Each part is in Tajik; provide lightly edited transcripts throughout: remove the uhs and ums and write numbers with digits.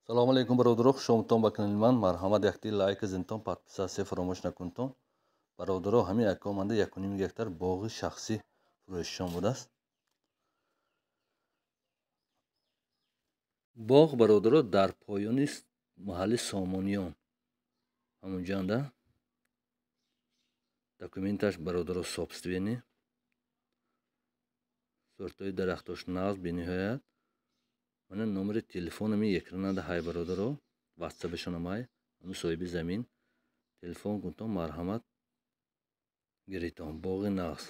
Салому алейкум, бародаро, хушомадтон ба канали ман. Марҳамат, якти лайк зинтон, подписаться фаромӯш накунтон. Бародаро, ҳамин яка омада 1,5 гектар боғи шахсӣ фурӯшишон будааст. Боғ, бародаро, дар поёни маҳалли Сомониён, ҳамонҷанда. Документаш, бародаро, собственный. Сортҳои дарахтош нағз бениҳоят. Мана номери телефонами экранада ҳай, бародаро, ватсапашонам ҳай. Ҳамин соҳиби замин телефон кунтон, марҳамат, гиритон. Боғи нағз.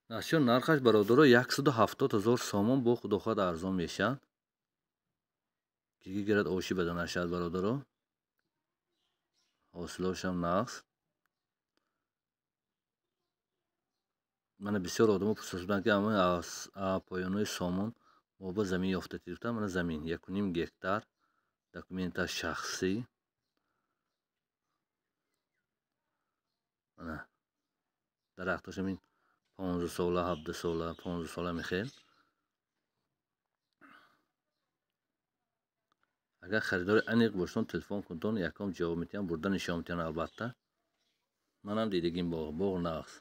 Насчёт нархаш, бародаро, 170 000 сомон, бо худо хоҳад арзон мешавад. Ки гирад, оши бада нашавад, бародаро. Ҳосилошам нағз. Мана бисёр одамо пурсида буданд, ки ҳамин поёнҳои Сомон мо ба замин ёфта гирифтам. Мана замин 1,5 гектар, документаш шахсӣ. Мана дарахтош ҳамин 15 сола, 17 сола, 15 сола мехел. Агар харидори аниқ бошон, телефон кунтон, яком ҷавоб метиҳам, бурда нишон метиҳам албатта. Манам дидагим боғ, боғ нағз.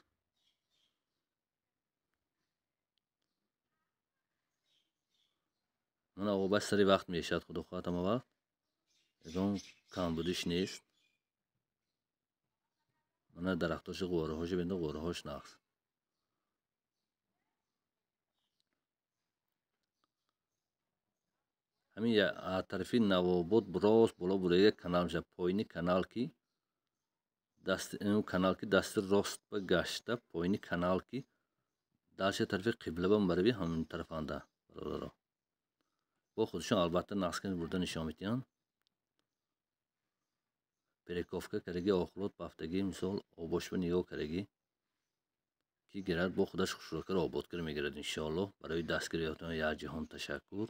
Мана обаш сари вақт мешавад, худо хоҳад ҳама вақт. Ягон камбудиш нест. Мана дарахтоши ғӯраҳошо бинед, ғӯраҳош нағз. Ҳамин тарафи Навобод рост боло бурда канал мешавад. Поини канал ки даст, канал ки дасти рост ба гашта, поини канал ки дальше тарафи қибла ба барави, ҳамин тарафанда, бародаро. Бо худшон албатта нағз бурда нишон метиҳанд. Перековка кардаги, охлот бафтагӣ, мисол обошба нигоҳ кардагӣ, ки гирад, бо худаш хушрӯкар ободкар мегирад, иншоаллоҳ. Барои дастгириётон як ҷаҳон ташаккур.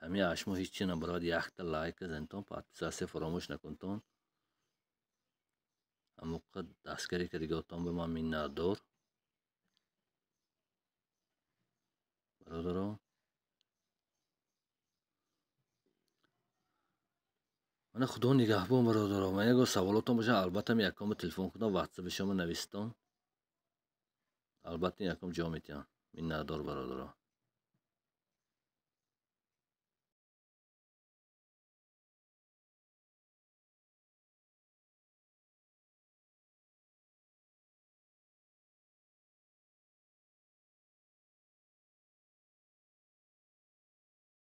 Ҳамин ашмо ҳеҷ чи набарад, якта лайк зантон, подписаться фаромӯш накунтон. Ҳамоқа дастгирӣ кардагиотон ба ман миннатдор. Бародаро, мана худо нигаҳбон, бародаро. Ман ягон саволотон бошад, албатта яком телефон кунам, ватсапи шумо нависитон. Албатта яком ҷавоб метиҳам. Миннатдор, бародаро.